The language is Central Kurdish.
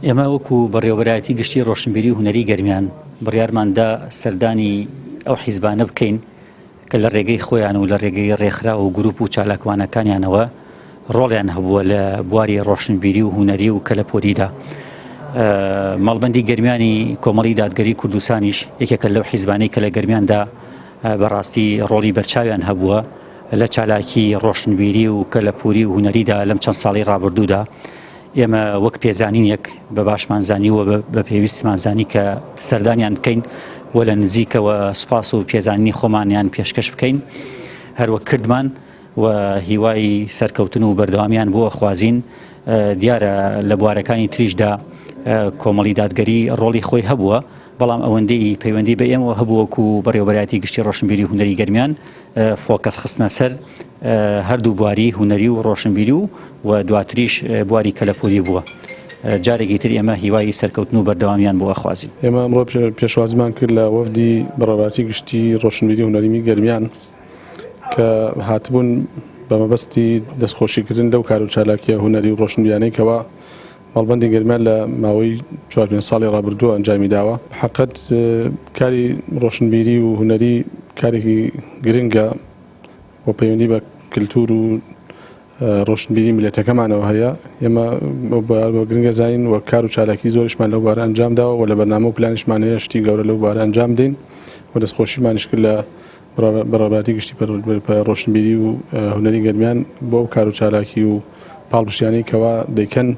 ئێمە وەکو بەڕێوەبەرایەتی گشتی ڕۆشنبیری و هونەری گەرمیان بڕیارمان دا سەردانی ئەو حیزبانە بکەین کە لە ڕێگەی خۆیان و لە ڕێگەی ڕێکخراو و گروپ و چالاکوانەکانیانەوە ڕۆڵیان هەبووە لە بواری ڕۆشنبیری و هونەری و کەلەپۆریدا. مەڵبەندی گەرمیانی کۆمەڵی دادگەری کوردستانیش یەکێکە لەو حیزبانەی کە لە گەرمیاندا بەڕاستی ڕۆڵی بەرچاویان هەبووە لە چالاکی ڕۆشنبیری و کەلەپوری و هونەریدا لەم چەند ساڵی ڕابردوودا. ئێمە وەک پێزانینێک بە باشمان زانی و بە پێویستمان زانی کە سەردانیان بکەین و لە نزیکەوە سوپاس و پێزانینی خۆمانیان پێشکەش بکەین هەروەک کردمان و هیوای سەرکەوتن و بەردەوامیان بۆ خوازین دیارە لە بوارەکانی تریشدا کۆمەڵی دادگەری ڕۆڵی خۆی هەبووە بەڵام ئەوەندەی پەیوەندی بە ئێمەوە هەبوو وەکو بەڕێوەبەرایەتی گشتی ڕۆشنبیری هونەری گەرمیان فۆکەس خستنە سەر هەردوو بواری هونەری و ڕۆشنبیری و و دواتریش بواری کەلەپوری بووە. جارێکی تر ئێمە هیوای سەرکەوتن و بەردەوامیان بۆ ئەخوازین. ئێمە ئەمڕۆ پێشوازیمان کرد لە وەفدی بەڕێوەبەرایەتی گشتی ڕۆشنبیری هونەریی گەرمیان کە هاتبوون بە مەبەستی دەستخۆشیکردن لەو کار و چالاکییە هونەری و ڕۆشنبیرانەی کەوا مەڵبەندی گەرمیان لە ماوەی چوار پێنج ساڵی ڕابردووە ئەنجامی داوە. حەقەت کاری ڕۆشنبیری و هونەری کارێکی گرنگە و پەیوەندی بە کلتور و ڕۆشنبیری میللەتەکەمانەوە هەیە. ئێمە ئەو بوارە بە گرنگ ئەزانین و کار و چالاکی زۆریشمان لەو بوارە ئەنجام داوە و لە بەرنامە و پلانیشمان هەیە شتی گەورە لەو بوارە ئەنجام بدەین و دەستخۆشیمانیش کرد لە بەڕێوەبەرایەتی گشتی ڕۆشنبیری و هونەری گەرمیان بۆ ئەو کار و چالاکی و پاڵپشتیانەی کەوا دەیکەن.